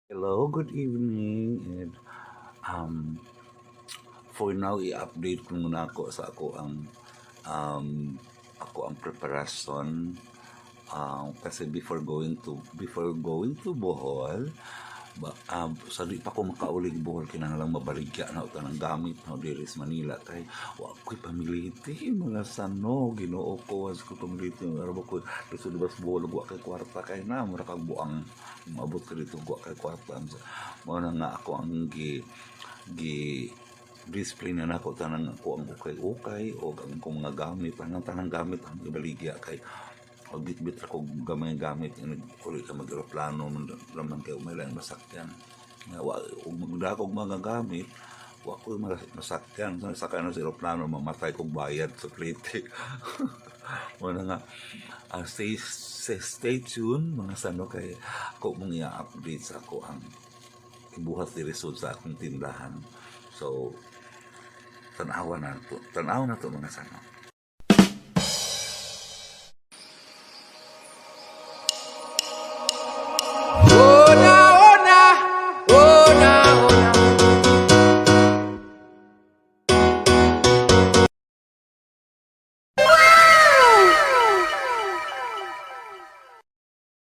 Hello, good evening. And um, for now, i-update ko muna ako sa ako ang preparation kasi before going to Bohol ba, sa di pa ko makaulig Bohol, kinahanglan mabaligya na ito ng gamit na diri sa Manila kay wa ko'y pamiliti, mga sano. Ginoo ko, was ko pamiliti araw ko lisod ba sa Bohol, wa kay kwarta, kay na mura kag buang maabot ka dito, wa kay kwarta. Mao na nga ako ang gi gi display na nako tanang ako ang ukay-ukay o ang akong mga gamit, tanang tanang gamit ang ibaligya kay og bitbit ako gamay gamit, uli ka mag eroplano man raman kay umay lang masakyan nga wa og magdako og mga gamit, wa ko masakyan sa sakay na sa eroplano, mamatay kog bayad sa plate. Mo na nga stay tuned, mga sano, kay ako mong i-update sa ako ang ibuhat diri sa akong tindahan. So tan-awa na to, tan-awa na to, mga sano. Oh na, oh na, oh na, oh na.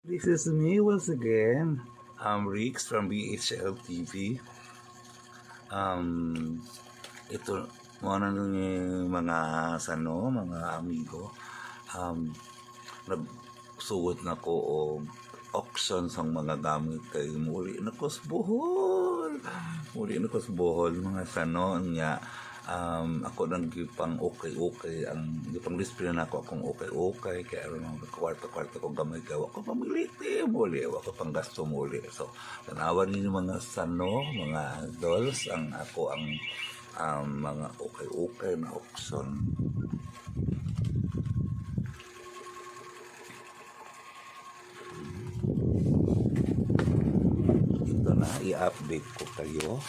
This is me once again. I'm Riggs from BHL TV. Ito, mga mga sano, mga amigo. Nagsugot na ko og auction sa mga gamit kay muli na ko sa Bohol. Muli na ko sa Bohol, mga sano niya. Ako nang gipang okay-okay ang gipang display na ako akong okay-okay kay aron mga kwarta-kwarta ko gamay kay wa ko pamiliti muli, wa ko pang gasto muli. So tanawan ninyo, mga sano, mga dolls, ang ako ang mga okay-okay na auction. Ito na, i-update ko kayo.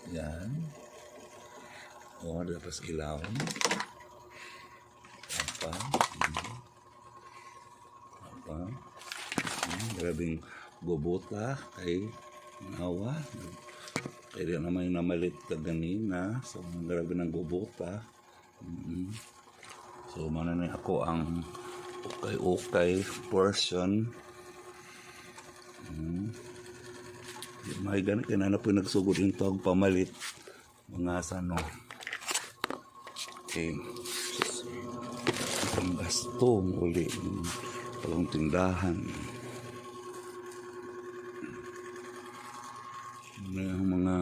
Yan. O, tapos ilaw. Apa. Apa. Grabing gobota kay nawa. Kaya di naman yung namalit ka ganina. So, grabe ng gobota. So, mana na ako ang okay-okay portion. May ganit kaya na po nagsugod yung tawag pamalit, mga sano. Okay. Ang gasto uli palang tindahan. Ano yung mga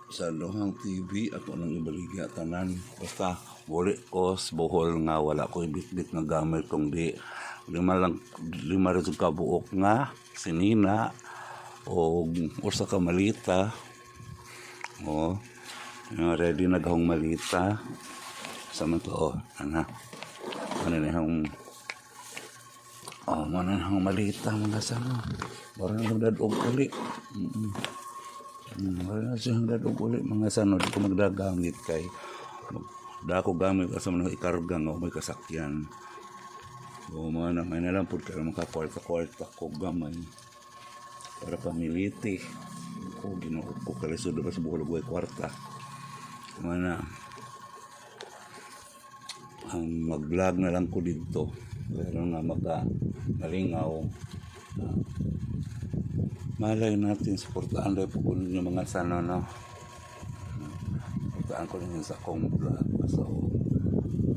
sa lohang TV ako nang ibaligya tanan, basta wali ko sa Bohol nga wala ko ibit-bit nga gamit kung di lima lang, lima rin ka buok nga sinina o usa ka malita. O ready na gahong malita sa man to. Oh, ana, ano na yung, oh, mana na hong malita, mga sano. Bara na dadog uli. Wala na siyang dadog uli, mga sano. Di ko magdagamit kay da ako gamit asa man ikarga nga may kasakyan. O mga na may nalang pud kay maka kwarta-kwarta ko gamay para pamiliti ko. Ginoo ko, kalisod ba sa Bohol way kwarta. Mana ang mag-vlog na lang ko dito pero nga maka malingaw. Malay natin, suportaan rin po ko ninyo, mga sano, no? Suportaan ko ninyo sa akong vlog. So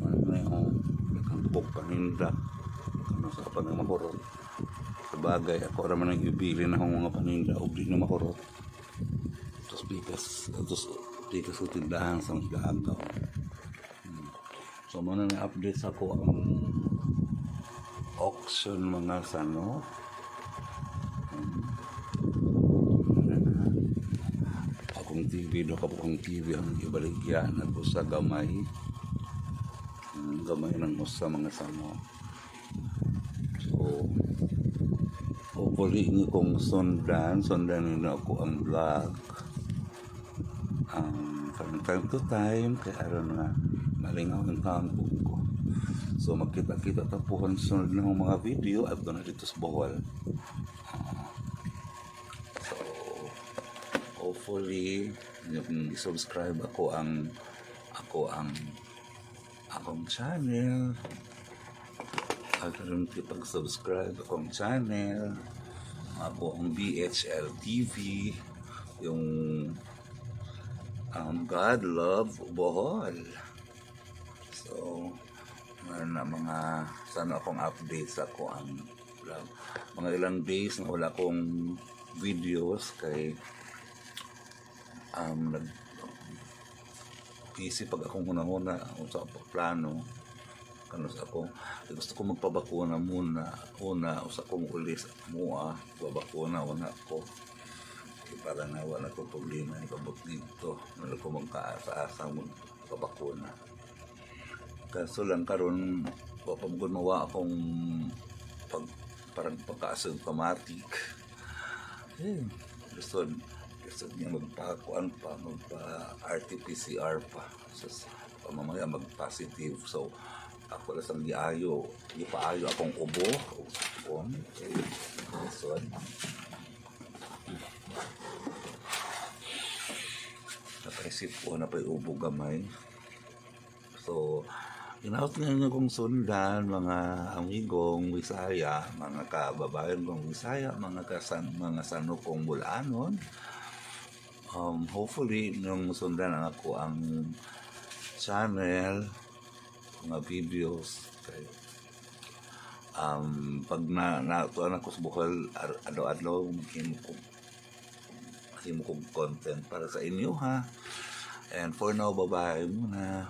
ano na yung nakang paninda, ano sa pag mahurot. Sa bagay, ako raman ang ibili na akong mga paninda og di na mahurot. Tapos pikas sa tindahan sa mga agaw. So muna na update sa ako ang auction, mga sano. Akong TV do, kapong TV ang ibaligya nag usa gamay. Gamay ng usa, mga sano. So hopefully inyo kong sundan, sundan ninyo ako ang vlog from time to time kay aron nga malingaw ang taon ko. So magkita-kita ta pohon sa sunod na mga video adto na dito sa Bohol. So hopefully yung i-subscribe ako ang akong channel at rin pag-subscribe akong channel, ako ang BHL TV, yung God Love Bohol. So meron na mga sana akong updates ako ang vlog. Mga ilang days na wala akong videos kay nag busy pag akong hunahuna sa plano kano sa ako. Gusto ko magpabakuna muna una usa kong uli sa mua, babakuna una ako. Kay para na wala ko problema ni pabot dito, wala ko magkaasa-asa magpabakuna. Kaso lang karon wa pa mo mawa akong pag parang pagka-asymptomatic eh. Gusto gusto niya magpakuan pa, magpa RT-PCR pa. So, pamamaya mag-positive. So ako lang sang giayo, gipaayo akong ubo ug sipon. So napaisip ko na pa'y ubo gamay. So inaot nga ninyo kong sundan, mga amigong Bisaya, mga kababayan kong Bisaya, mga kasan, mga sanok kong Bulanon. Hopefully nung sundan ang ako ang channel, mga videos kay pag na natuan ako sa Bohol, adlaw-adlaw himo kong content para sa inyo ha. And for now, bye-bye muna.